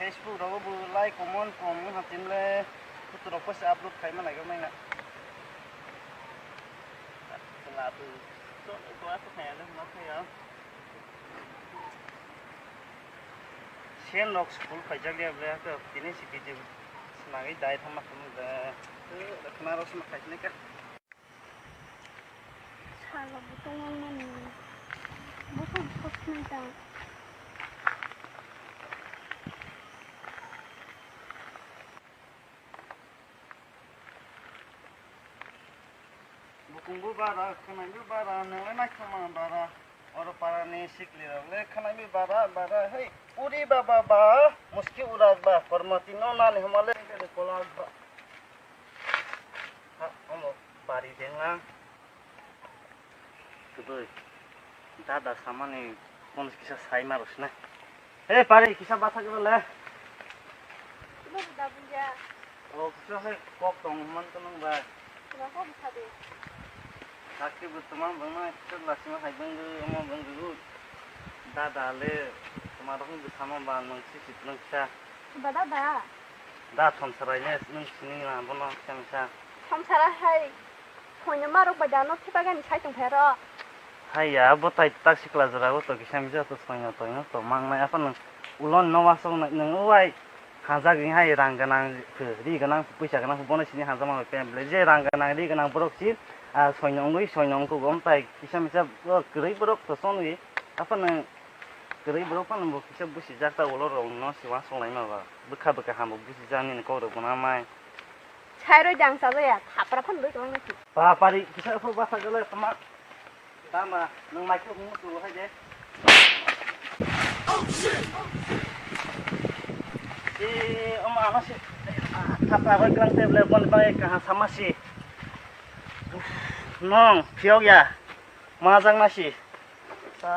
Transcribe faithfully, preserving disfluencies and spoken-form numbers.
Facebook rogo bo like, comment, kom wng ha tin le photo rok post upload khai ma nai ga mai na. Chwla tu to ko a to khai ale ma khai ya. Sen rok school khai jak ya ble to tini si video swnagwi dai thang ma khum de. Khna rok sma khai ne ka. Salo bo tongmani. Bo tong khosnai ta. Bukung bo bara, khwnai bo bara, nwnglai naithokma bara. Oro para ni sikli rok le khwnai bo bara, bara, hei. Uri baba ba, muski urak ba, kormoti no nani homa le, kolak ba. Ha, omo bari dengla. Tubui, dada samani phone kisa sai ma rwsna. He pari kisa basa gelo le. Ibo da buya. O kisa hai kok tong man to nang ba. Kisa kok basa de. Sakti bu tuma bangma kisa lasima hai bangdu, omo bangdu. Dada le tuma rok ni bwsama ba nang si si nang kisa. Ba dada. Da somsarai le nung sini na bono kisa misa. Somsara hai soino marok bai dano thipagani sai tongphai ro. Hai ya, bo tai tak sikla jora bo to kisa misa to soino toino to mangnai aphano ulon no wasong nai nung uai hajak ni hai rang ganang ri ganang puisa ganang bono sini hajak ma bai pem le je rang ganang ri ganang borok si a soino ungui soino ungku gom tai kisa misa kwrwi borok to sonwi aphano kwrwi borok phano bo kisa busi jak ta ulo rok no si wasong lai ma ba. Bwkha bwkha hambo busi jani ni kok rok bo na mai. Sai roi jang sa ya, thapra phan doi tong nasi. Pa pari kisa phu basa gele tama. Tama nang mai khe hung tu hai de. Si om ano si thapra roi klang te ble bon bai kaha sama si. Nong phiok ya. Ma jang na si.